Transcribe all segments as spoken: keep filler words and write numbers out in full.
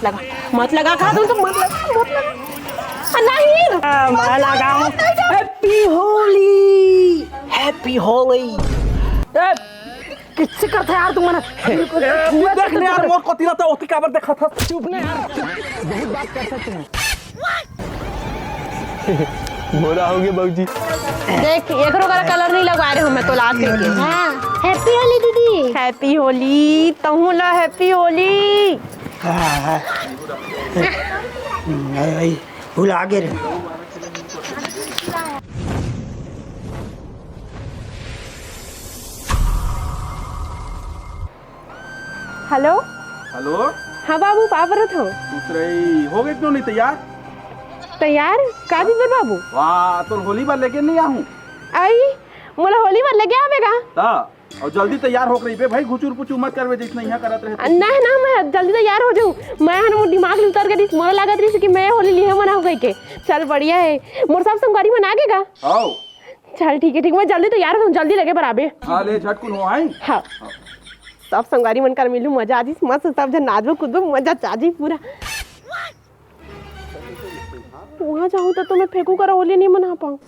लगा, मत लगा, कहा तुम तो मत लगा, मत लगा। आ, नहीं। आ, मैं लगाऊं। Happy Holi, Happy Holi। ए, किससे करते यार तुम मना? ए, तू देख ने यार, मोर कोती ला तो ओती काबर देखा था। चुप ना यार, बहुत बात करता तुम। बोला होगे बाबूजी। देख, एकरो करा कलर नहीं लगवा रहे हूँ मैं तो लात लेके। हाँ, Happy Holi दीदी। Happy Holi, तहूँ ला Happy Holi। हाँ, हाँ। नहीं, भुला गे रे। हेलो। हेलो। हाँ बाबू, का करत हो? पूछ रही, हो गए क्यों नहीं तैयार? तैयार? का चीज बर बाबू? वाह, तो होली बर लेके नहीं आहूँ। आई, मोला होली बर लेके आवे का? हाँ, और जल्दी तैयार होके रहिबे भाई, घुचुर पुचुर मत करबे, जैसे यहाँ करत रहे। ना, ना, मैं जल्दी तैयार हो जाऊँ। मैं हन, मोर दिमाग ले उतर गए, मोला लागत रही कि मैं होली लिहे मनाऊँ कह के। चल, बढ़िया है। मोर सब संगवारी मन आ गे का? आओ। चल, ठीक है, ठीक, मैं जल्दी तैयार हो जाऊँ, जल्दी लेके बर आबे। हाँ, ले, झटकुन हो, आई। हाँ। सब संगवारी मन कर मिलू, मजा आ जी, मस्त सब झन नाचबो कूदबो, मजा आ जी पूरा। वहाँ जाहूँ त तो मैं फेंकू करा होली नहीं मना पाऊँ।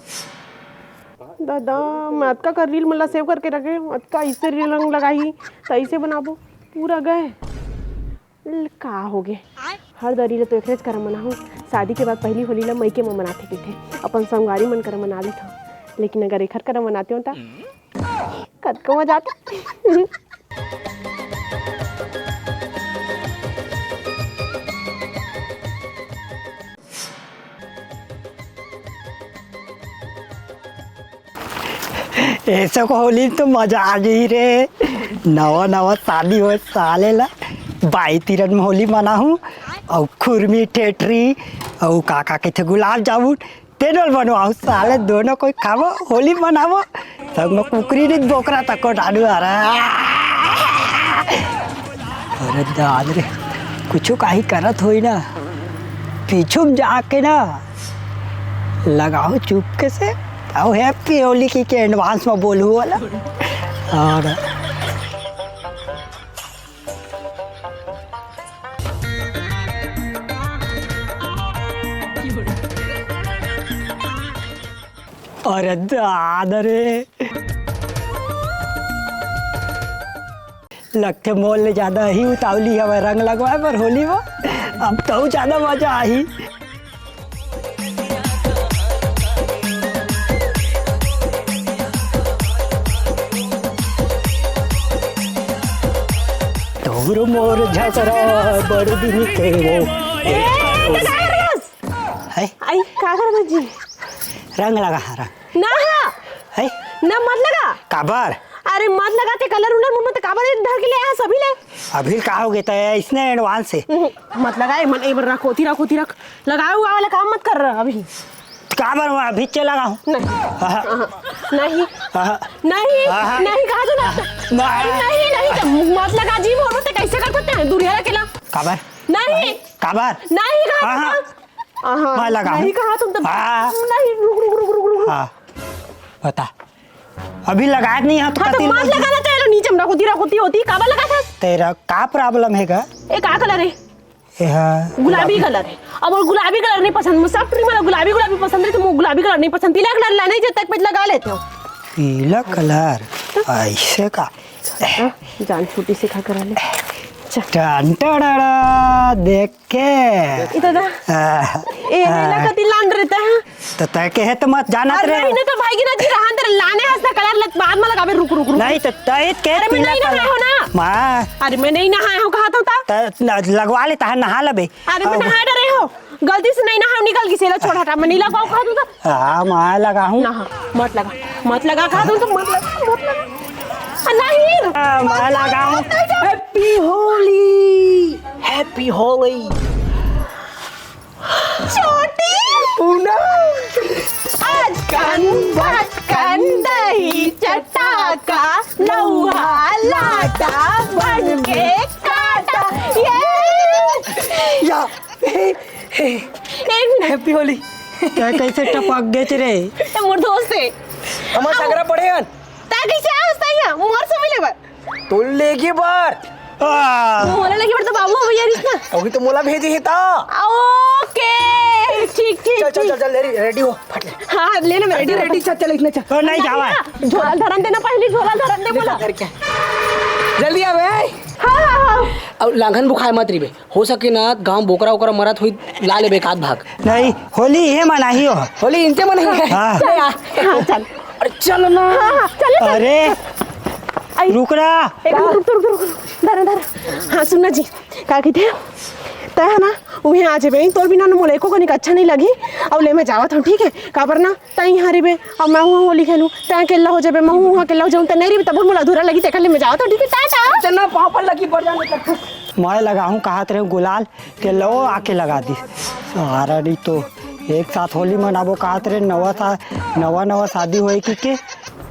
दादा, मैं अतका कर रील मन ला सेव करके रखे हूँ, अतका ऐसे रील रंग लगाही त ऐसे बनाबो, पूरा गए। ल-, का हो गे? हर दरी ला तो एकरेच करा मनाहूँ। शादी के बाद पहली होली ला मइके म मनाथे कहिथे, अपन संगवारी मन करा मना लेथव, लेकिन अगर एखर करा मनाते हो त कतको मजा आथे। ऐसे को होली तो मजा आ गई रे। नवा नवा शादी हो साले ला, बाई तीरन में होली मनाहूँ, अउ खुरमी ठेठरी, अउ का का कहिथे गुलाब जामुन, तेन ल बनवाहूँ साले, दोनों कोई खाबो, होली मनाबो। सब में कुकरी नहीं, बोकरा तक को डालू आ रहा। अरे दाद रे, कुछ काही करत होई ना, पीछू में जाके ना लगाओ चुपके से, अउ Happy Holi कहिके advance में बोलू वाला। और अरे दादा रे, लगथे मोर ले ज्यादा ही उतावली हवय रंग लगवाए बर होली म। अब तो ज्यादा मजा आही। तोर मोर झगड़ा बड़ दिन के वो। ए, तो का कर रहे हस? है? आई, का कर रहे जी? रंग लगा, हाँ, रंग। ना, हाँ। है? ना, मत लगा। काबर? अरे, मत लगा, ते कलर उलर मुंह में तो काबर धर के ले आया सभी ले। अभी का हो गया, तय इसने advance से। हम्म, मत लगा, ए, मन, ए, रख, ओती रख, ओती रख। लगाए हुआ वाला काम मत कर रहा अभी। काबर हुआ? अभी चला लगाऊं। नहीं। आहा। आहा। नहीं। आहा। नहीं, कहा तो ना। नहीं। अरे नहीं, नहीं, तो मत लगा जी, मोर ते कैसे कर सकते हैं? दूरिया रखेला। काबर? नहीं। काबर? नहीं, कहा आहा। तो ना। आहा। मैं लगाऊं। नहीं, कहा तुम तो। हाँ। नहीं, रुक, रुक, रुक, रुक, रुक। हाँ। बता। अभी लगाए नहीं है तो हाँ, तो कति मत लगी? लगाना चाहिए, नीचे में रखोती, रखोती होती, काबर लगा था? तेरा का problem है गा? ए, का colour है? एहा, गुलाबी गुलाबी। Colour है। अब वो गुलाबी colour नहीं पसंद, मुझे सब tree वाला गुलाबी, गुलाबी पसंद है, तो वो गुलाबी colour नहीं पसंद, पीला colour लाने जब तक पे लगा लेते हो। पीला colour? तो? ऐसे का? हाँ, जान छुट्टी से खा करा ले। चल। टन टड़ाड़ा, देख के। इधर दा। आ, ए, मेला आ। कति लान रहता है? तो तय के है तो मत जानत अरे रे। नहीं, नहीं तो भाई की ना जी, रहा अंदर लाने हंसना colour लत बाद में लगावे, रुक, रुक, रुक। नहीं तो तय के अरे मैं पीला नहीं नहाया colour। हूँ ना। माँ। अरे मैं नहीं नहाया हूँ, कहा तो था। त-, न-, लगवा लेता है, नहा लबे। अरे मैं अब नहा डरे हो, गलती से नहीं नहाया, निकल गई सेला, छोड़ हटा, मैं नहीं लगाऊँ, कहा तो था। हाँ, मैं लगा हूँ। ना, मत लगा, मत लगा, कहा तो, तो मत लगा, मत लगा। आ, नहीं। आ, मैं लगा हूँ। Happy Holi, Happy Holi। छोटी पूनम। अचकन बचकन दही चटाका, लौहा लाटा बन के काटा। ये। या, हे, हे। एक मिनट। Happy Holi। तय कैसे टपक गेच रे? ये मोर दोस्त है। हमर सगरा पड़े हन। तय कैसे आ, सही है, मोर से मिले बर। तोर लेगे बर। आ, मोला लगे बर तो बाबू भैया रिस ना। अभी तो मोला भेजे हे ता। ओके, ठीक, ठीक, चल, चल, ठीक। चल, चल, रेडी, रेडी हो, फट ले। हाँ, ले ना, मैं रेडी, रेडी, चल, चल, इतना चल। तो नहीं जावा। झोला धरन देना, पहली झोला धरन दे बोला। घर क्या? जल्दी आवे। हाँ, हाँ, हाँ। अब लांघन बुखाए मत रहिबे। हो सके ना, गांव बोकरा ओकरा मरत होई, ला लेबे एक आध भाग। नहीं, होली ये मनाही हो। होली इनते मनाही है। हाँ। ले आ। हाँ, चल। अरे चल ना। हाँ, हाँ, चल, चल। अरे, आई। रुक ना। एक, रुक, रुक, रुक, रुक, रुक। धर, धर। हाँ, सुन ना जी, का कहिथे? तै है ना, उहें आ जेबे, तोर बिना ना मोला एको कनिक अच्छा नहीं लगी। अउ ले मैं जावत हूँ, ठीक है? काबर ना, तै इहाँ रहिबे, अब मैं उहाँ होली खेलूँ, तै अकेल्ला हो जेबे, मैं उहाँ अकेल्ला हो जाऊँ, तै नहीं रहिबे, तब मोला अधूरा लगी, तेकर ले मैं जावत हूँ, ठीक है? टाटा। चल ना, पाँव पर लगी, बढ़िया नहीं करता। मैं लगाहूँ कहत रहे गुलाल, के लो आके लगा दी। सारा नी तो एक साथ होली मनाबो कहत रहे, नवा सा-, नवा नवा शादी होए कि के।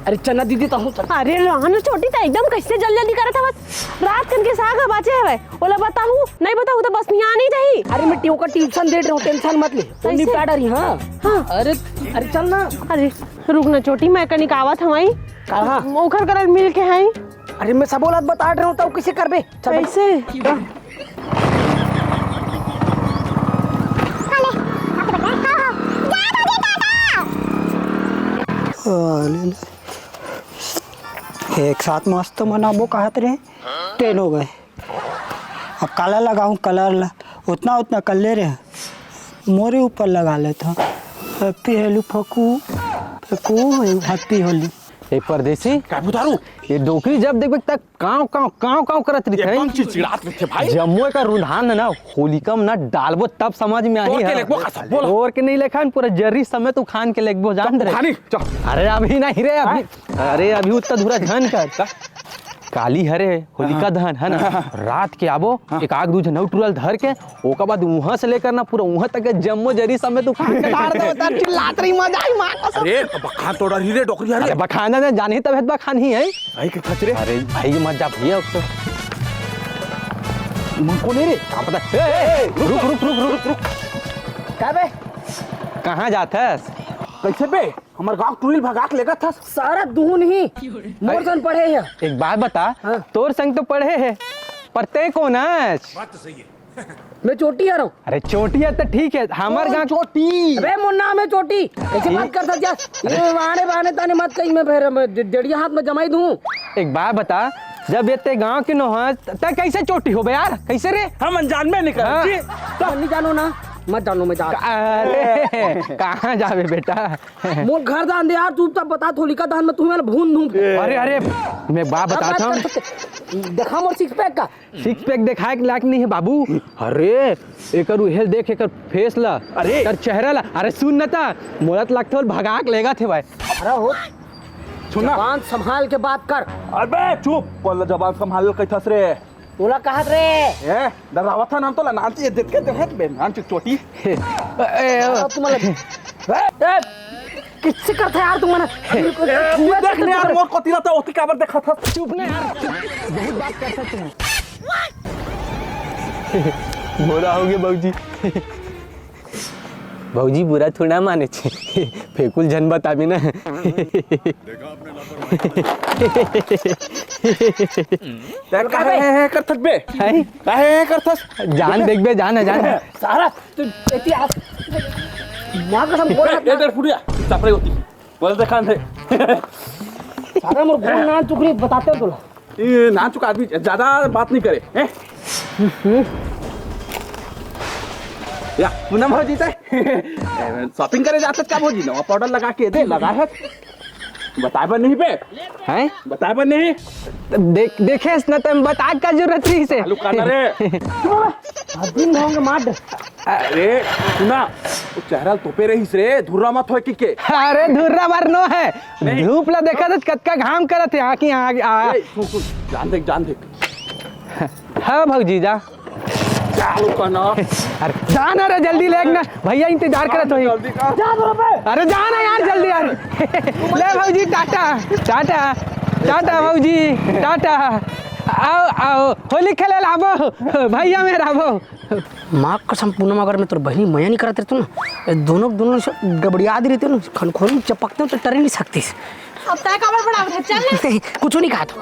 अरे चन्ना दीदी, तो हूँ चल। अरे रहा ना छोटी, तो एकदम कैसे जल्दी जल्दी करत हवस। रात कन के साग ह बाचे हवय, ओला बताहूँ, नहीं बताहूँ तो बस निया नहीं जाही। अरे मैं ट्यूशन दे रहा हूँ, टेंशन मत ले। उन्नी कैसे? पैड रही, हाँ। हाँ। अरे, अरे चल ना। अरे रुक ना छोटी, मैं कनिक आवत हवई। कहाँ? ओखर करा मिल के हई। अरे मैं सब औलाद बता रहा हूँ, तो कैसे करबे? चल भाई। कैसे? एक साथ मस्त मनाबो कहत रहे, टेन हो गए। अब काला लगाऊं कलर ला, उतना उतना कर ले रहे, मोरे ऊपर लगा लेता। हैप्पी होली फकू, फकू, हैप्पी होली। ए परदेसी, का बुधारू? ये डोकरी जब देखबे तक कांव, कांव, कांव, कांव करत रहिथे। एकदम चिड़चिड़ात रहिथे भाई। जम्मो का रुंधान ना होलिका में ना डालबो तब समझ में आही तोर के है। लेखबो का सब, बोलो। तोर के नहीं लेखन, पूरा जरी समेत उखान के लेखबो, जान दे रे। उखानी, चल। अरे अभी नहीं रे, अभी। हाँ? अरे अभी उत्ता धुरा झन कर। का? काली हरे होलिका हाँ। दहन है ना, हाँ। रात के आबो, हाँ। एक आग दू झन अउ टुरल धर के, ओकर बाद उहाँ से लेकर ना पूरा उहाँ तक के जम्मो जरी समेत उखान के डार देबो, तब चिल्लात रही, मजा आई मार कसम। अरे, बखान तो डरही रे, डोकरी हरे। अरे, बखान ना, जानही तब है बखान ही है। भाई के खचरे। अरे, भाई मत जा भैया, अब तो। मन को नहीं रे। का पता? ए, ए, ए, रुक, रुक, रुक, रुक, रुक। का बे? कहाँ जात हस? कैसे बे? हमर गाँव टुरी ल भगा के लेगत हस। सारा दुहू नहीं, मोर संग पढ़े हे। एक बात बता, हाँ। तोर संग तो पढ़े हे, पर तैं कोन हस? बात तो सही है। मैं चोटी हरंव। अरे चोटी है तो ठीक है, हमर कौन गाँव चोटी? अबे मोर नाम है चोटी। ऐसे बात कर सकत हस? ये वाने बाने ताने मत कही, मैं फिर मैं ज-, जड़िया हाथ में जमाई दूँ। एक बात बता, जब ये तैं गाँव के नो हस, त-, तैं कैसे चोटी होबे यार? कैसे रे? हम अनजान में नहीं करत हाँ। जी। तो नहीं जानो ना, मत जानो मैं जा। अरे, कहाँ जाबे बेटा? मोर घर जान दे यार, चुपचाप बता, होलिका दहन में तुम्हें भून दूँ। अरे, अरे, मैं बात अब बतात बात हूँ। कर सकते। देखा मोर सिक्स पैक का। सिक्स पैक देखाए के लायक नहीं है बाबू। अरे, एकर उहेल देख, एकर फेस ला, अरे। एकर चेहरा ला। अरे सुन न ता, मोला त लगथे ओला भगा के लेगत हे भाई। अरे हो, सुन ना। जबान संभाल के बात कर। अबे चुप, कोन ला जबान संभाल के कहिथस रे? तोला कहत रे। ए, डरावत हन तोला, नान ये देख के देखत बे, नान चुक चोटी। ए, ए, अब तुम्हारा ए, ए, किससे करता है यार तुम मना? ए, तू देख ने यार, मोर कोती ला तो ओती काबर देखत हस? चुप ना यार, बहुत बात करता तुम। बुरा हो गया बाबूजी। बाबूजी बुरा थोड़ा माने छे। फेकुल झन बताबे ना। ते काहे हे, हे करथस बे? हैं? काहे हे करथस? जान देखबे, जान, जान। सारा तू एती आ। माँ कसम बोल ए, ए, डर फुटिया, चपड़े होती। बोल दे खान दे। सारा मोर गोल नान चुकरी बताते हो तोला। ये नान चुका आदमी ज्यादा बात नहीं करे, हैं? या, पूनम भौजी ते? शॉपिंग करे जात हस का भौजी? नवा पाउडर लगा के दे, लगा है। बताए बर नहीं बे? हैं? बताए बर नहीं? देख, देखे हस ना, तम बता का जरूरत रही से। आलू काना रे। दिन भर के मार दे। अरे, सुना, वो चेहरा ल तोपे रहिस रे, धुर्रा मत होय कि के। अरे, धुर्रा बर नो है। नहीं। धूप ला देखा तो कतका घाम करत है, आँखी आगे, आ। ए, सुन, सुन, जान देख, जान देख। हाँ भौजी, जा। चालू करना। अरे, जा ना रे, जल्दी लेग ना, भैया इंतजार करत होही। जल्दी कर। जा बोलो बे। अरे, जा ना यार, जल्दी यार। ले भौजी, टाटा, टाटा, टाटा भौजी, टाटा। आओ, आओ, होली खेले ला आबो, भैया मेर आबो। माँ कसम पूनम, अगर मैं तोर बहिनी मया नहीं करत रहतूँ ना, ये दोनों, दोनों से गबड़िया दी रहती ना, खनखोरी चपकते हो तो टरे नहीं सकती। अब तय काबर बड़ा उठा, चल ना। कुछ नहीं कहा तो।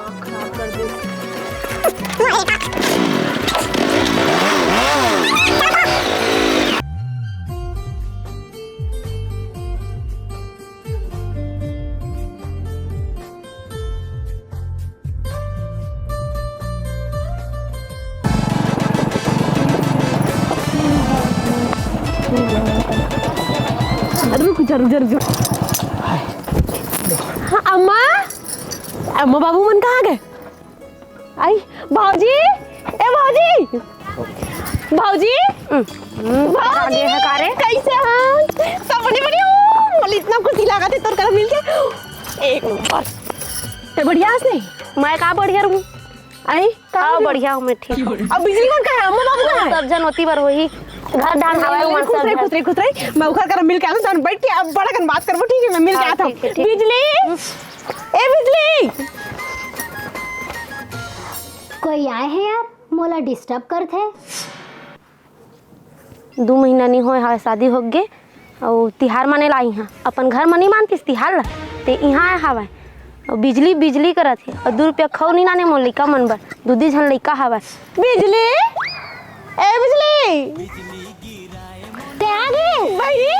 अरे रुक जा, रुक जा, रुक जा। हाँ, अम्मा, अम्मा, बाबू मन कहाँ गए? आई, भौजी, ए भौजी, भौजी, भौजी, आगे है का रे? कैसे हैं? सब बढ़िया, बढ़िया। ओ, मोला इतना खुशी लागत हे तोर करा मिलके। एक नंबर। ते बढ़िया हस नहीं? मैं का बढ़िया रहूं? आई, का हाँ, हो गया? बढ़िया हूँ मैं, ठीक हूँ। अब बिजली मन कहाँ है? अम्मा बाबू कहाँ है? सब झन ओती बर होही, घर डाल हवा नहीं, उमर खुश सब रहे, झन। खुश रहे, खुश रहे। मैं ओकर करा मिल के आऊँ, तहन बैठ के अब बड़ा कन बात करबो, ठीक है? मैं मिल के हाँ, आता हूँ। ठीक है, ठीक। बिजली, ए बिजली। कोई आए हे यार, मोला disturb करथे। दू महीना नी होय हवय शादी होगे, अउ तिहार माने ला इहाँ अपन घर म नी मानतिस तिहार ला, ते इहाँ आय हवय। अउ बिजली बिजली करत हे, अउ दू रुपया खऊ नी लाने मोर लइका मन बर, दू दी झन लइका हवय। बिजली, ए बिजली, ते आ गे? बहिनी!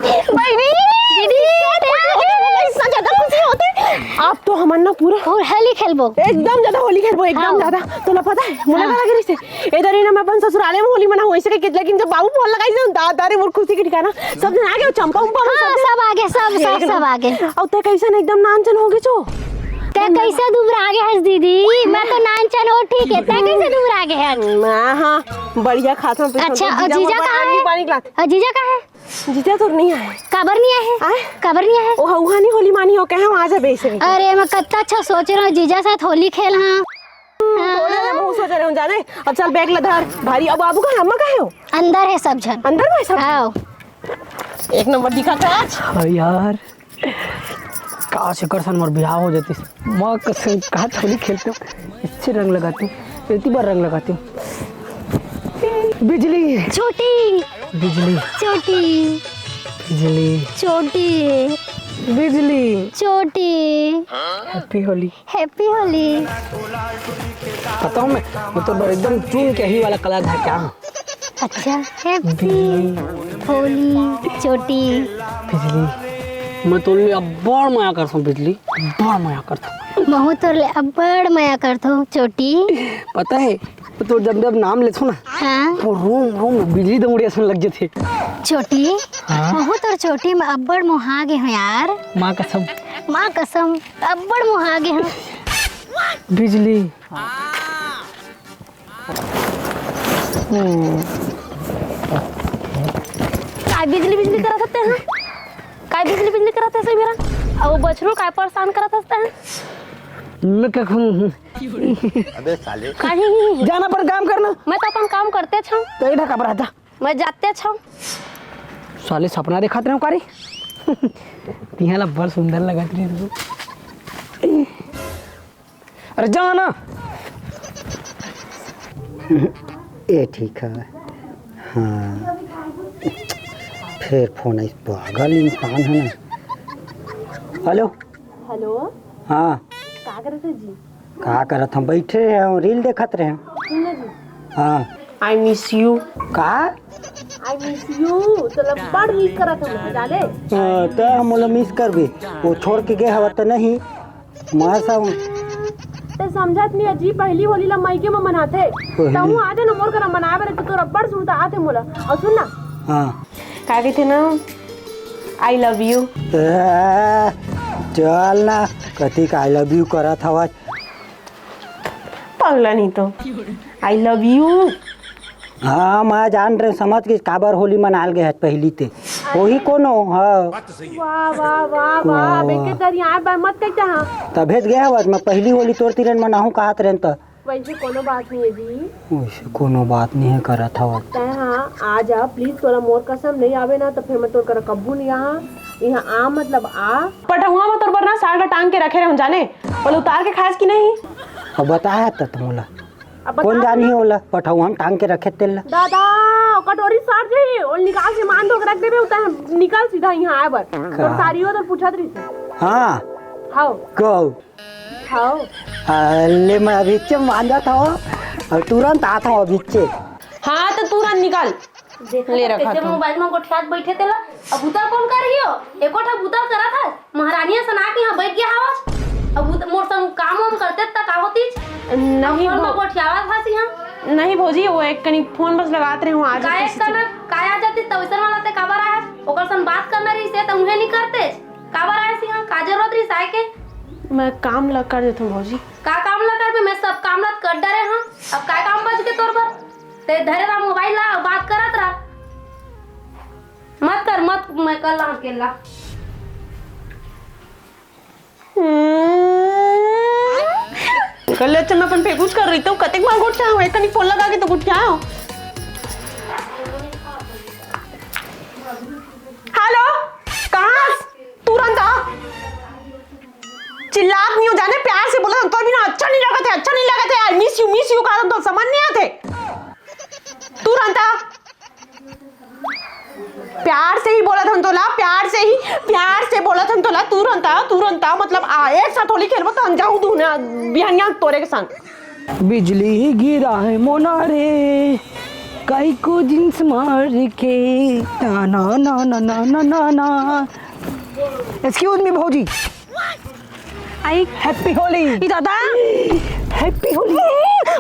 बहिनी! दीदी, इतना ज्यादा खुशी होथे। अब तो हमन ना पूरा होली खेलबो। एकदम ज्यादा होली खेलबो, एकदम हाँ। ज्यादा। तोला पता है, मोला हाँ। का लगे रहिसे? ए दरी ना मैं अपन ससुराले में होली मनाहूँ, ऐसे कहिके, लेकिन जब बाबू फोन लगाइस ना, दादा रे, मोर खुशी के ठिकाना। सब झन आ गे, चंपा उम्पा हाँ, सब। सब आ गे, सब, सब, एकदम। सब आ गे। अउ ते कैसन एकदम नानचन हो गे छो? ते कैसे दुबरा गे हस दीदी? मैं तो नानचन हो, ठीक है, ते कैसे दुबरा गे हस? हाँ, हाँ, बढ़िया खात हूँ, पीत हूँ। अच्छा, तो अउ जीजा जीजा मोर बर कहाँ आनी है? पानी लात। अउ जीजा कहाँ है? जीजा तोर नहीं आए। काबर नहीं आए हैं? आए? काबर नहीं आए हैं? ओ, उहाँ नहीं होली मानी हो, कहे वहाँ जा बेच रही। अरे, मैं कत्ता अच्छा सोच रहा हूँ, जीजा साथ होली खेल, हाँ। तोरे ले मुँह सोच रहे हूँ, जाने। अब चल, बैग ला धर, भारी। अब बाबू कहाँ है? अम्मा कहाँ है हो? अंदर है सब झन। अंदर में सब? आओ। एक नंबर दिखा था आज। हाँ यार, काश एकर सन मोर बिहाव हो जातिस। माँ कसम, कहाँ होली खेलते हो, इससे रंग लगाते हो, इतनी बार रंग लगाते हो। बिजली। छोटी। बिजली। छोटी। बिजली। छोटी। बिजली। छोटी। Happy होली। Happy होली। बताओ मैं, मैं तो एकदम चुन के ही वाला कलर है क्या? अच्छा, Happy होली छोटी। बिजली, मैं तोर ले अब्बड़ मया करथों बिजली, अब्बड़ मया करथों। महू तोर ले अब्बड़ मया करथों छोटी। पता है, तो जब जब नाम लेथों ना, हाँ। वो रोम रोम बिजली दौड़े असन लग जाथे। छोटी, हाँ? महू तोर छोटी में अब्बड़ मोहा गे हों यार। माँ कसम। माँ कसम, अब्बड़ मोहा गे हों। बिजली। हम्म। काय बिजली बिजली करत हस तें, हाँ? काय बिजली बिजली करत हस मेरा? अउ बछरू काय परेशान करत हस तें? मैं क्या कहूँ? अबे साले। काहे? जा ना अपन काम कर ना। मैं तो अपन काम करते छौं। तो ये ढका पर जा। मैं जाते छौं। साले सपना देखात रहे हो का रे? तिहा ला बड़ सुंदर लगत रहे तू। अरे जा ना। ए ठीक है। हाँ। फिर फोन आइस, पागल इंसान है ना। हेलो। हेलो। हाँ। का करत हस जी? का करत हस? बइठे रहेंव, रील देखत रहेंव। सुन ना जी। हाँ। I miss you। का? I miss you। तोला बड़ miss करत हंव, जाने? हाँ, त मोला miss करबे। वो छोड़ के गे हवस त नहीं। मार साहब। तें समझत नहीं अजी, पहली होली ला मइके म मनाथे। पहली। तहूँ आ जा ना मोर करा मनाए बर, त तोर अब्बड़ सुरता आथे मोला। अउ सुन ना। हाँ। का कहिथे ना, I love you। आ, चल ना, कथी का I love you करत हवस? पगला नहीं तो। I love you। हाँ, मैं जान रहे, समझ के काबर होली मनाल गे हस पहली ते। वही कोनो, हाँ। वाह, वाह, वाह, वाह, वाह, बेटे वाह। तेरी आँख बाय मत कहते हाँ। तभे त गे हवस, मैं पहली होली तोर तीरन मनाहूँ कहत रहेन त। वैसे कोनो बात नहीं है जी। वैसे कोनो बात नहीं है करत हवस। तैं हाँ, आ जा, please, तोला मोर कसम नहीं आवे ना, त फिर मैं तोर करा कब्बू नहीं आहा। यहाँ आ, मतलब आ। पठौआ में तोर बर ना साग टांग के रखे रहूं जाने, बोले उतार के खाएस कि नहीं? अब बताया त मोला। अब बता कौन जानी दे। ओला, पठौआ में टांग के रखे तेला। दादा, कटोरी सर जी, और निकाल के मान धो के रख देबे, उतार निकल सीधा यहाँ आए बर। का? तोर सारी हो तो पूछत रही। हाँ। हाओ। कहो। हाओ। अले, मैं अभी चे मांजत हंव, अउ तुरंत आत हंव अभी चे। हाँ, त तुरंत निकाल। देख ले रखा कैसे तू। मोबाइल में गोठियात बैठे तेला। अब उतर कौन कर रही हो? एको ठा बुता करत हस। महारानी असन आके यहाँ बैठ गया हवस। अब उत-, मोर संग काम वाम करते त का होतीस? नहीं अब फोन में वो। गोठियावत हस यहाँ। नहीं भौजी, वो एक कनी फोन बस लगात रहे हूँ, आज काहे कैसे करना, काहे आ जाती तब ऐसा वाला ते काबर आए? ओकर सन बात करना रही से त उहे नहीं करते। काबर आए सिंह, का जरूरत रही साए के? मैं काम ला कर देता हूँ भौजी। का काम ला करबे? मैं सब काम ला कर डरे हूँ। अब का काम बच के तोर बर? ते धरे रहा मोबाइल ला, बात करत रहा। मत कर, मत, मैं कर ला अकेला। कर ले, अच्छा, मैं अपन फेकुस कर रही तो कतेक बार गोठियाहूँ, एक कनी फोन लगा के तो गोठियाहूँ। हेलो, कहाँ हस? तुरंत आ। चिल्लात नहीं हो जाने, प्यार से बोला तो भी ना, अच्छा नहीं लगत है, अच्छा नहीं लगत है, I miss you, miss you कहा तो समझ नहीं आते। तुरंत आ। प्यार से ही बोलत हन तोला, प्यार से ही, प्यार से बोलत हन तोला, तुरंत आ, तुरंत आ, मतलब आ, एक साथ होली खेलबो त हम जाहूं दूना बिहनिया तोरे के संग। बिजली गिरा है मोना रे, काई को जींस मार के, ना, ना, ना। Excuse me भौजी। आई। Happy होली। ई दादा। Happy होली।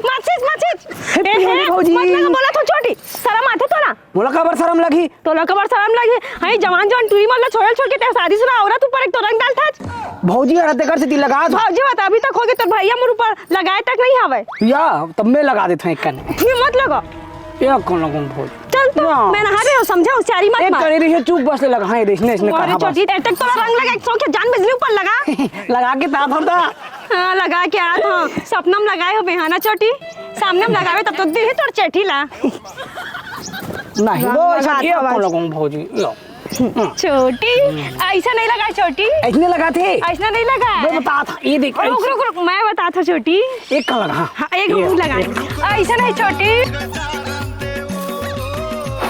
माचिस, माचिस। Happy ए, होली हे, भौजी। मत लगा, बोला तो छोटी। शरम आथे तोला? मोला काबर शरम लगही? तोला काबर शरम लगही? हई जवान जवान टूरी मन ला छोड़ल छोड़ के ते शादीशुदा औरत ऊपर एक तो रंग डालथस। भौजी हर तेकर से ती लगा दो। भौजी बता, अभी तक होगे तोर भैया मोर ऊपर लगाए तक नहीं हवे। या, तब मैं लगा देता हूँ एक कन। ये मत लगा। ये कौन लगूं भौजी? चल तो, ना। मैं नहा रहे हो, समझा, होशियारी मत एक मार। कनी रही है, चुप बस ले लगा। हाँ, ये देख, इसने, इसने अरे कहा बस। छोटी, तेरे तक तोला रंग लगा, एक सौ के जान बिजली ऊपर लगा। लगा के ता था। हाँ, लगा के आ था। सपना में लगाए हो बेहाना छोटी, सामने में लगावे तब तो दिल ही तोर चेठी ला। नहीं, रंग वो लगा ऐसा ये था कौन बस। लगूं भौजी? लो। छोटी, ऐसा नहीं लगा छोटी। ऐसने लगा थे। ऐसा नहीं लगा। मैं बता था, ये देख। रुक, रुक, रुक, मैं बता था छोटी। एक का लगा, हाँ। हाँ, एक ये। रुक लगा। ऐसा नहीं छोटी।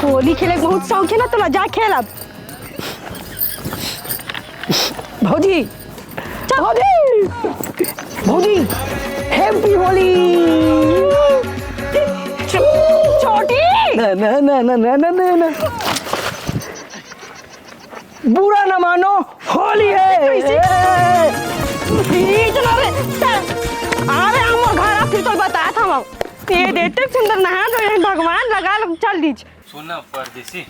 होली खेले के बहुत शौक है ना तोला, जा खेल अब। भौजी, भौजी, भौजी, Happy होली। छो-, छोटी। ना, ना, ना। बुरा ना मानो, होली है। कैसे? ई जना रे, अरे हमर घर आ, फिर तो बता था हम। ये देख, सुंदर नहा दो, ये भगवान लगा लो, चल दीज। सुन ना परदेसी,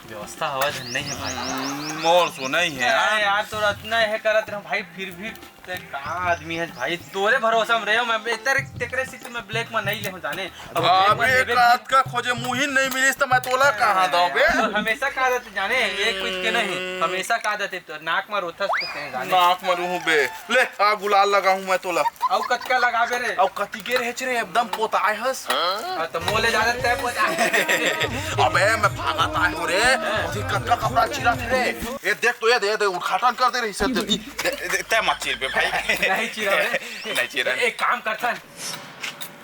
व्यवस्था हवा धन नहीं है भाई। हम्म, मोर सुना ही है अरे यार। यार, तो रतना है करत रहा भाई, फिर भी ते का आदमी है भाई, तोरे भरोसा में रहे हो, मैं बेहतर तेकरे से मैं black में नहीं ले हूँ जाने। अब black में अबे लेबे कात का खोजे मुहिन नहीं मिलिस तो मैं तोला कहाँ दऊं बे? तो हमेशा कहा जाते जाने, ये कुछ के नहीं, हमेशा कहा जाते तो नाक में रोथस तो ते जाने। नाक में रूहूं बे, ले आ गुलाल लगाहूं मैं तोला। अउ कतका लगाबे रे? अउ कति के रहच रे, एकदम पोताय हस। हाँ, तो मोले ज्यादा तय पोताय। अबे, मैं भागत आए हो रे। अभी कतका कपड़ा चिरा थे रे। ये देख तो, ये दे, दे, उद्घाटन कर दे रही से जल्दी। दे, दे, तय मत चिर बे भाई। नहीं चिरा रे। नहीं चिरा। एक काम करथन।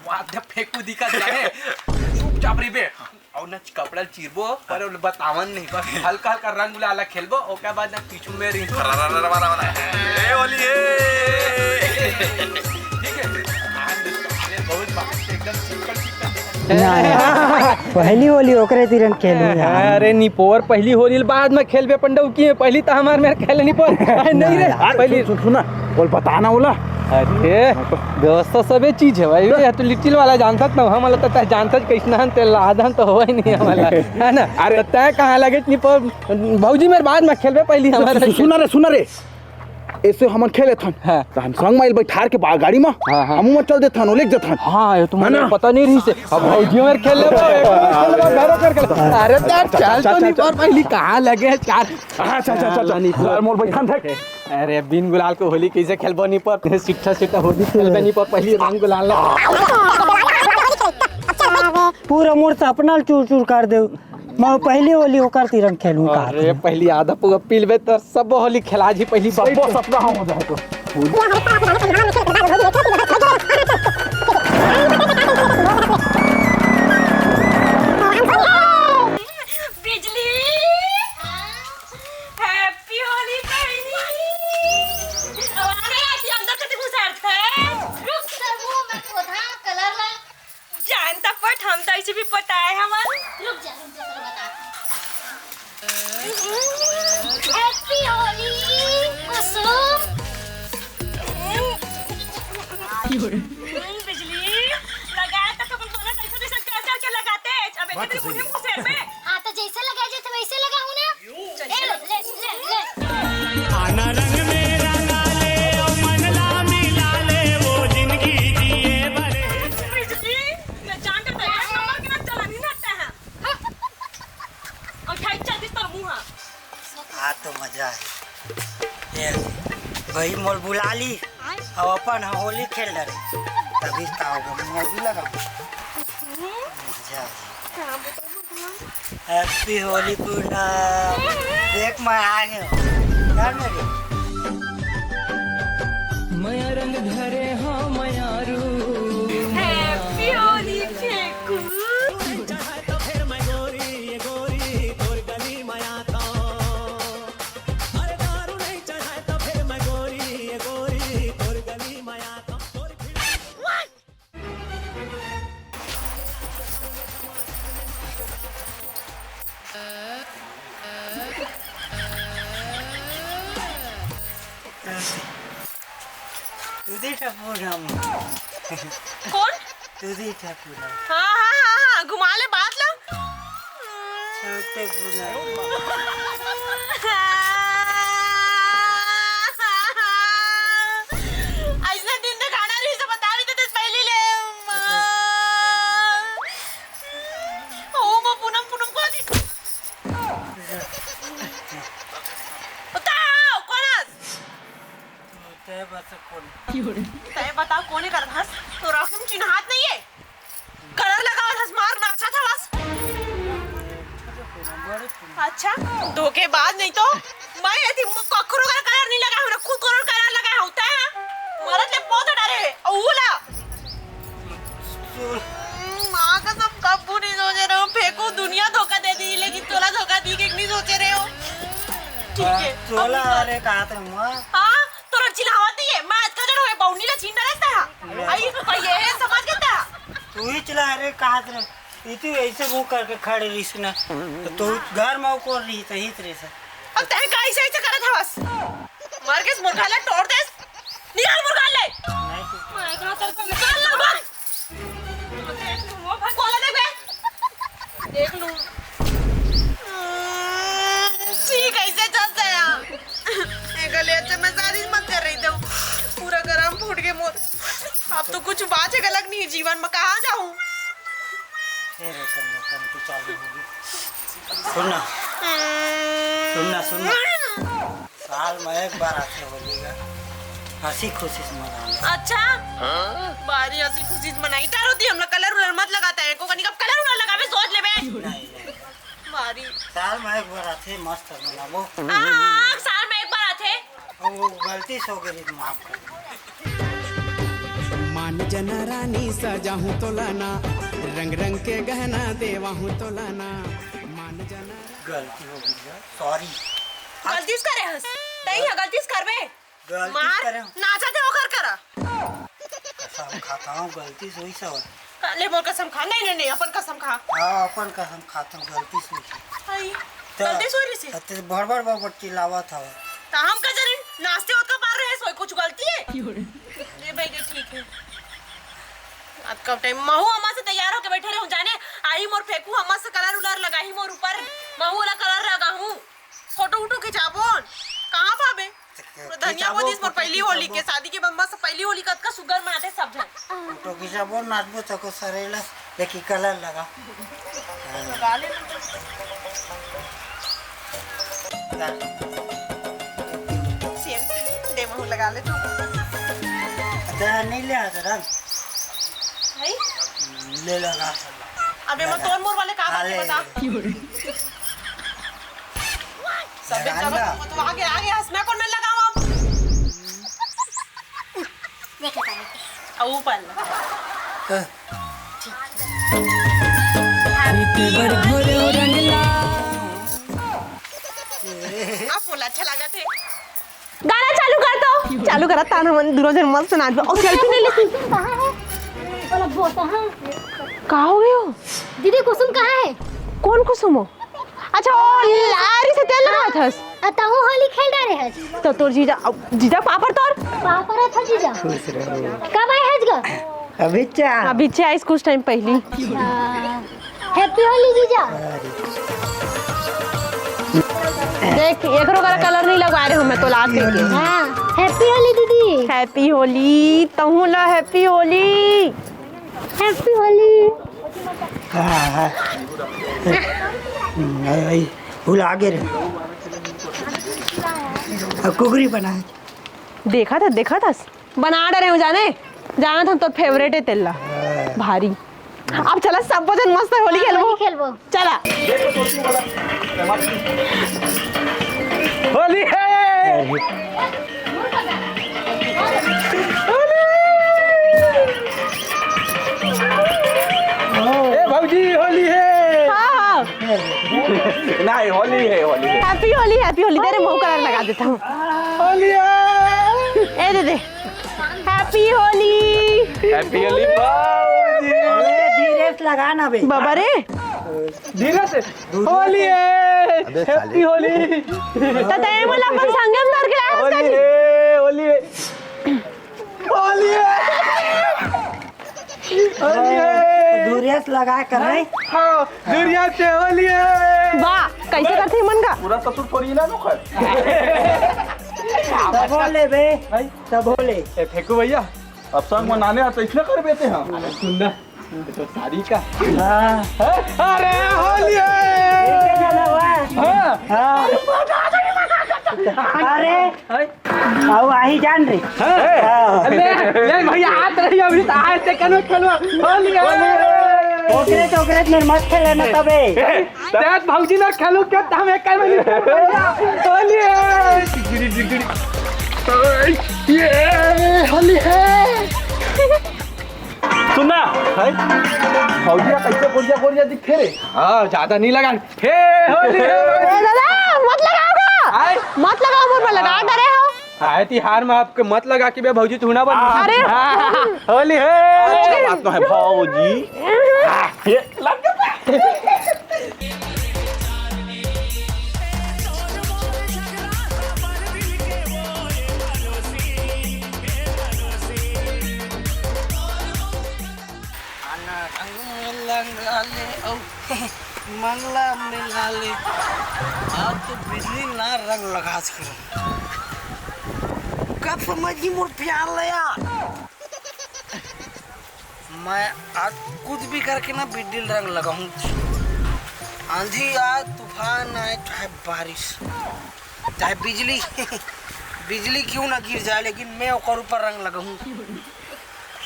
वाह, दे फेंकू दिखा जाने। चुपचाप रही बे। अउ न कपड़ा ल चीरबो, पर ओला बतावन नहीं, बस हल्का हल्का रंग गुलाल ला खेलबो, ओकर बाद न पीछू में रही। अरे, अरे, अरे, अरे, अरे। ए, होली, ए। ठीक है? अरे, बहुत बात, एकदम चिकन, चिकन। ना, पहली होली ओकरे तीरन खेलू यार। अरे निपोर, पहली होली ल बाद में खेलबे पंडऊ की, पहली तो हमार मेर खेले निपोर। नहीं रे, यार, पहली सुन, सुन, सुन ना, बोल बता ना ओला। अरे दोस्त, सबे चीज है भाई, ये तो लिटिल वाला जानता ना, हम वाला तो तय जानता कैसना हन, ते लादन तो होए नहीं हमारा, है ना? अरे। तो तय कहाँ लगे निपोर, भौजी मेर बाद में खेलबे पहली हमारे। सुन, सुन रे, सुन रे। ऐसे हमन खेले थन। हाँ। तो हम संग माइल बैठार के बा-, गाड़ी में। हाँ, हाँ। हम चल देथन, ओलेक जथन। हाँ, ये तो है मुझे ना? पता नहीं रही से। अब भौजी मेर खेल लेबो, एक मेर खेल लेबो, घरों कर खेल। अरे यार, अच्छा, चल अच्छा, तो अच्छा, नहीं अच्छा। पर पहली कहाँ लगे यार। अच्छा, अच्छा, अच्छा, अच्छा। नहीं यार, मोर बैठान थे। अरे, बिन गुलाल के होली कैसे खेलबो नहीं पर? सिट्ठा, सिट्ठा होली खेलबे नहीं पर, पहली रंग गुलाल ला। पूरा मोर सपना ल चूर चूर कर दे। मैं पहली होली ओकर तीरन खेलूं का। अरे, पहली आधा पुआ पी लेबे त सब होली खेला जी, पहली सबो बैठ। सपना हम हो जाए तो। बिजली, Happy होली बहिनी। अरे, आज अंदर कते घुसारत है? रुक, सब वो मैं पोधा कलर ला। जान त पट, हम त ऐसे भी पटाए हमन। रुक जा, रुक जा, तोला बता। Happy होली, कुसुम। हम्म, बिजली, लगाए त अपन कोनो कैसे अब एक बात तो दिन सही मुझे है। घुसेड़ में। हाँ, तो जैसे लगा जाए तो वैसे लगा हूँ ना। ए, ले, ले, ले, ले। आना रंग में रंगा ले, ओ मन ला मिला ले, वो जिंदगी जिए भर। बिजली, मैं जान के तेरे नंबर के ना चला नहीं रहता है। और खाई चल दिस तर मुंह। आ तो मजा है। ए, भाई मोल बुला ली, अब अपन ह होली खेल डरे, तभी का होगा, मैं भी लगा। मजा आ गया। Happy होली पूनम। देख मैं आ गया हूँ। यार मेरे। मया रंग धरे हो मयारू। Happy होली फेंकू। तुदी ठाकुर हम। कौन? तुदी ठाकुर हम। हाँ, हाँ, हाँ, हाँ, घुमा ले बात ला। छोटे बुरा। अइसने दिन देखाना रही तो बता भी देते पहले ले। ओ, वो पूनम, पूनम को दी। बताओ, कौन है? तय बस कौन? तय बताओ, कौन है कर भास? तो रखम चिन्हात नहीं है। कलर लगावत हस, मार नाचत हवस। अच्छा, धोखेबाज नहीं तो। मैं यदि कखरो का कलर नहीं लगा, हमरा खुद कलर कलर लगा होता है। मरत ले पोत डरे, औला। माँ कसम, कब्बू नहीं सोचे रहे हो, फेंको, दुनिया धोखा दे दी, लेकिन तोला धोखा दी के नहीं सोचे रहे हो। ठीक है, तोला, अरे कहा था माँ। हाँ, तोर चिल्हावत नहीं है, मैं अतका जन होए बौनी ला छीन डरे सा। आई, ये है समझ के ता। तू ही चिल्हा रे, कहा रे। इतनी ऐसे मुंह करके खड़े रहीस ना, तो तू घर में को रही तो हित रे सा। अब तय का ऐसे ऐसे करत हवस? मर के मुर्गा ला तोड़ देस। निकाल मुर्गा ले। नहीं तू मैं कहा तर निकाल ना बस। बोला दे बे। देख लूं। हम्म, ठीक है, इसे चलते हैं। ए गले से मैं शादी मत कर रही थी। पूरा गरम फूट के मोर। अब तो कुछ बात है गलत नहीं है जीवन में, कहाँ जाऊँ? ए रे, कन्या, कम तू चालू होगी। सुन ना। हम्म। सुन ना, सुन ना। साल में एक बार आथे होली का, हंसी खुशी से मनाना। अच्छा? हाँ? बारी हंसी खुशी से मनाई। टारो दी हमला कलर उलर मत लगाता है। को कनी कब कलर उलर लगावे सोच लेबे। नहीं, नहीं। बारी। साल में एक बार आथे, मस्त मनाबो। हाँ, हाँ, साल में एक बार आथे। अब वो गलती से हो गई, माफ कर। मान जना रानी सजाहूं तोला ना, रंग रंग के गहना देवाहूं तोला ना, मान जना। गलती हो गई है, सॉरी। गलती से करे हस? नहीं है, गलती से करबे। गलती मार, करे हूँ। नाचा दे ओकर करा। कसम खाता हूँ, गलती से हुई सब। ले मोर कसम खा। नहीं, नहीं, नहीं, अपन कसम खा। हाँ, अपन कसम खाता हूँ, गलती से हुई। आई, तो गलती से हुई रही। ते बड़ बड़ बड़ बड़ चिल्लावत हवे। तो हम का जरे नाचते होत का पार रहे, सोई कुछ गलती है? ले भाई, ये ठीक है। अब कब टाइम महू अम्मा से तैयार होके बैठे रहूं, जाने आई मोर फेंकू, अम्मा से कलर उलर लगाही मोर ऊपर, महू वाला कलर लगाहूं। फोटो उटो खिंचाबो न। कहाँ पाबे? पूरा धनिया खिंचाबो, बोदिस मोर फोटो पहली होली खिंचाबो। के, शादी के बम्बा से पहली होली कतका सुग्घर मनाते सब झन। फोटो खिंचाबो, नाचबो तको सरेला, लेकिन कलर लगा। लगा ले ना। सेम सेम, दे महू लगा ले तू। अरे नहीं ले आ जरा। भाई? ले लगा। अबे मैं तोर मोर वाले का हाँ, बात ले। बता। सब जगह तो आगे, आगे हंसना कौन में लगाओ अब? देख लेता हूँ। अब ऊपर ला। हाँ। अब बोला अच्छा लगा थे। गाना चालू कर तो। चालू करा तान हमन दुनो जन मस्त नाचबो। और सेल्फी नहीं लेती। कहाँ है? बोला बोता, हाँ। का हो गयो? दीदी कुसुम कहाँ है? कौन कुसुम हो? अच्छा, ओ लारी से तेल लगावत हस। आ, तहु होली खेल डारे हस। तो तोर जीजा, अब जीजा पापर तोर? पापर था जीजा। खुश रहो। कब आए हस ग? अभी चा। अभी चा आइस कुछ टाइम पहली। अच्छा। Happy Holi जीजा। देख, एकरो करा कलर नहीं लगवा रहे हो, मैं तो लात लेके। हाँ, Happy Holi दीदी। Happy Holi, तहूँ ला Happy Holi। Happy Holi। हाँ, हाँ। हम्म, आई, आई, भुला गे रे। अब कुकरी बना। देखा था, देखा था। बना डरे हूँ जाने, जाना था तो फेवरेट है तेला। भारी। अब चला सब जन मस्त होली खेलबो। होली खेलबो। चला। होली है। होली। ए भौजी, होली है। हाँ, हाँ। नहीं, होली है, होली है। Happy Holi, Happy Holi. तेरे मुंह कलर लगा देता हूँ। होली है। ए दे दे। Happy होली। Happy होली बाबूजी। अरे धीरे से लगा ना बे। बाबा रे। धीरे से। होली है। अबे साले। Happy होली। तो तय मला अपन संगम धर के लाया होली उसका जी। है, होली है। होली है। होली है। दूरिया से लगा कर है। हाँ, दूरिया से होली है। वाह, कैसे करते हैं मन का? पूरा ससुर कोरी ना नो कर। तब बोले बे। भाई। तब बोले। ए, फेंकू भैया, अब संग मनाने आ तो इसने कर बेते हैं। अरे सुन ना, तो साड़ी का। हाँ। अरे, होली है। ये क्या हुआ? हाँ। हाँ। अरे, हाय। आओ, आही जान रे। हाँ। हाँ। ले, ले भैया, हाथ रही अभी तो आए ते कनो खेलो। होली है। ओकरे तो ओकरे मेरे मत खेले ना तबे। तेज भौजी ना खेलू के त हम एक में नहीं। होली है। ये होली है। सुनना, है? भौजिया कैसे गोरिया गोरिया दिखे रे? हाँ, ज्यादा नहीं लगा। हे, होली है। ए, दादा, मत लगाओ ना। आय? मत लगाओ, मुंह पर लगा डरे हो। आय, तिहार में आपके मत लगा कि बे भौजी तू ना बन। अरे। हाँ, होली है। अच्छा बात तो है भौजी। ये लग गया। आना रंग लगा ले अउ मन ला मिला ले। आज तो बिजली ना रंग लगा सके। कब समझी मोर प्यार लया? मैं आज कुछ भी करके ना बिजली रंग लगाऊं। आंधी आए, तूफान आए, चाहे बारिश, चाहे बिजली, बिजली क्यों ना गिर जाए, लेकिन मैं ओकर ऊपर रंग लगाऊं।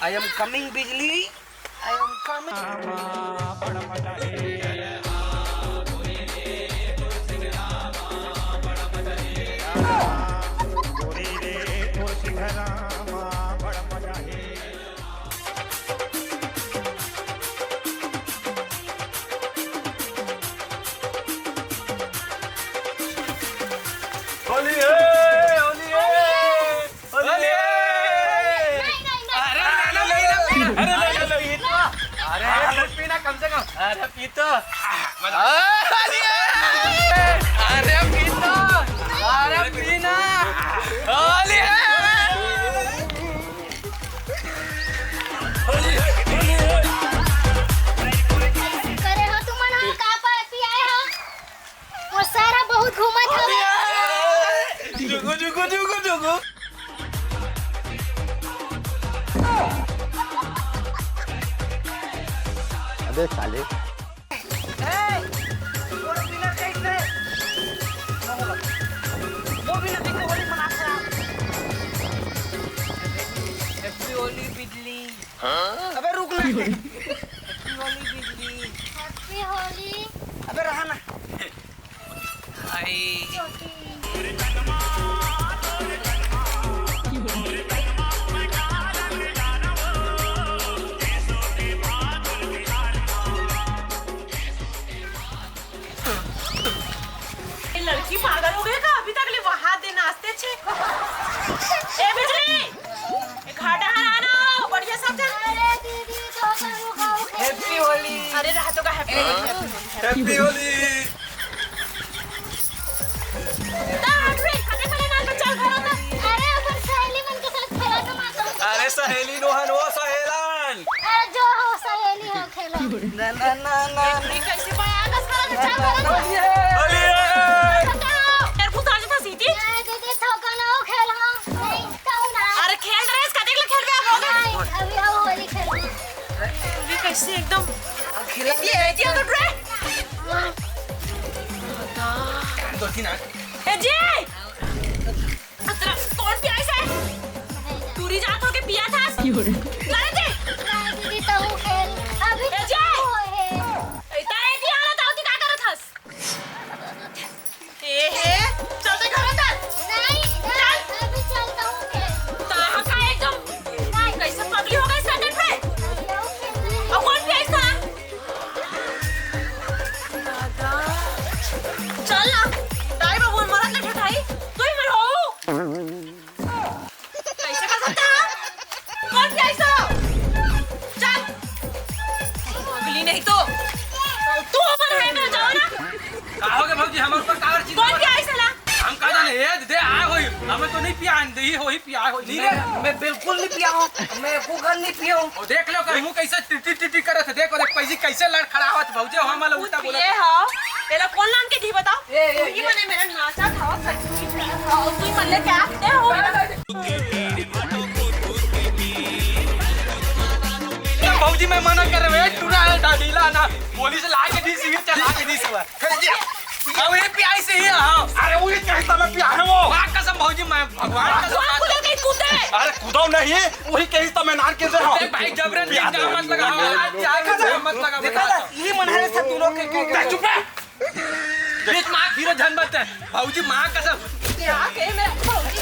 I am coming बिजली, I am coming। होली है, होली है, होली है। नहीं, नहीं, नहीं। अरे, ले लो, ले लो, ले लो, ये तो। अरे, अरे, पीना कम से कम। अरे, पी तो। होली है। अरे, पी तो। अरे, पीना। होली है। करे हो तुमन, हम का पार्टी आए हो? वो सारा बहुत घूमत हवे। जुगु, जुगु, जुगु, जुगु। अबे साले। ए, वो बिना कैसे? वो बिना कैसे होली मनाते हैं? Happy होली बिजली। अबे रुक ना। Happy होली बिजली। Happy होली। अबे रहा ना। आई। ये लड़की पागल हो गई का? अभी तक ले वहां दे नाचते छे। ए बिजली, ए घाटा हराना, बढ़िया सब जन। अरे दीदी, तो करू गाँव के। Happy होली। अरे रहा तो का happy Holi, happy Holi, happy Holi. Happy Holi. ता हट रे, कते पहले नाल बच्चा घर आता। अरे अपन सहेली मन के साथ खेला तो मार दो। अरे सहेली नोहन, वो सहेलन। अरे जो हो सहेली हो खेलो। ना, ना, ना, ना। ए जी! तेला कोन पियाइस हे? टूरी जात होके पियाथस? अरे दे! दीदी, तहूँ खेल। अभी ए जी! तहूँ हे। ए, त ए जी, आला दाऊ जी का करत हस? ए हे, चल दे घर अंदर। नहीं, चल। अभी चलता हूँ खेल। त का एकदम नहीं। कैसे पगली हो गई सैंडल पे? नहीं, वो खेल नहीं। अब कोन पियाइस हे? दादा। चल ना, दाई बाबू मरत ले ठठाई, तू ही मर हो। कैसे कर सकता है? कोन पियाइस हे? चल। पगली नहीं तो। तू हमर है ना, जाओ ना। का होगे भौजी, हमर ऊपर काबर चिल्ला? कोन पियाइस हे ला? हम का जाने, ए दे, आ होई। हमें तो नहीं पिया, दे ही होई, पिया होई। नहीं रे, मैं बिल्कुल नहीं पिया हूँ। मैं एको घन नहीं पिया हूँ। ओ देख लो, कर मुंह कैसे टिटी टिटी करत हे। देखो, देख, पैजी कैसे लड़खड़ावत, भौजी, हम वाला उल्टा बोलत। ये हो, एला कोन लान के दी बताओ? ए, ए, तू ही ए। मने मेरा नाचा था, सच में था, और तू ही मन ले क्या आते हो? भौजी, मैं मना कर रहे, टूरा है, डाडीला ना, पुलिस ला के दी, सिविल चला के दी, सब। अब ये पियाइस हे, हाँ। अरे, वो ये कहता मैं पिया है वो। माँ कसम भौजी, मैं भगवान कसम। भगवान को लेके कूदे। अरे, कूदो नहीं, वही कहिस त मैं नान के दे रहा हूँ। अरे भाई, जबरन पिया बीच में दे। मत लगा, आज जाके मत लगा, देखा ना, ये मन है सब दोनों के, के, के। चुप है। बीच में आके हीरो झन मत। भौजी, माँ कसम। क्या के मेरा भौजी?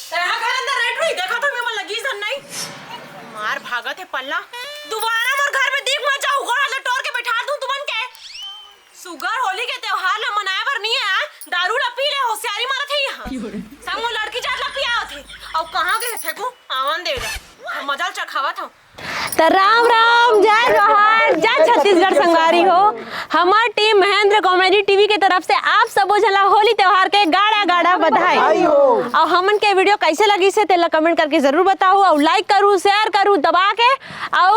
तेरा घर अंदर रेड हुई, देखा तो मैं लगी सन नहीं। मार भागत हे पल्ला। दोबारा मोर घर में दीख मत जाओ, गोड़ हाथ टोर के बैठा दूं तुमन के। सुग्घर होली के त्योहार ला मनाए बर नहीं आए, दारू ला पी ले, होशियारी मारत हे यहाँ। संग वो लड़की जात ला पियावत हे। अउ कहाँ गए थे को? आवन दे ला। मजा चखावत हूँ। त राम राम, जय जोहार, जय छत्तीसगढ़ संगवारी हो। हमर टीम महेंद्र कॉमेडी टीवी के तरफ से आप सबो झन ला होली त्योहार के गाड़ा गाड़ा बधाई। बधाई हो। अउ हमन के वीडियो कैसे लगिस हे तेला कमेंट करके जरूर बताहू, अउ लाइक करू, शेयर करू दबा के, अउ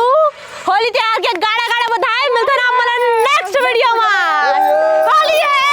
होली त्योहार के गाड़ा गाड़ा बधाई। मिलथन आप मन ला नेक्स्ट वीडियो में। होली है।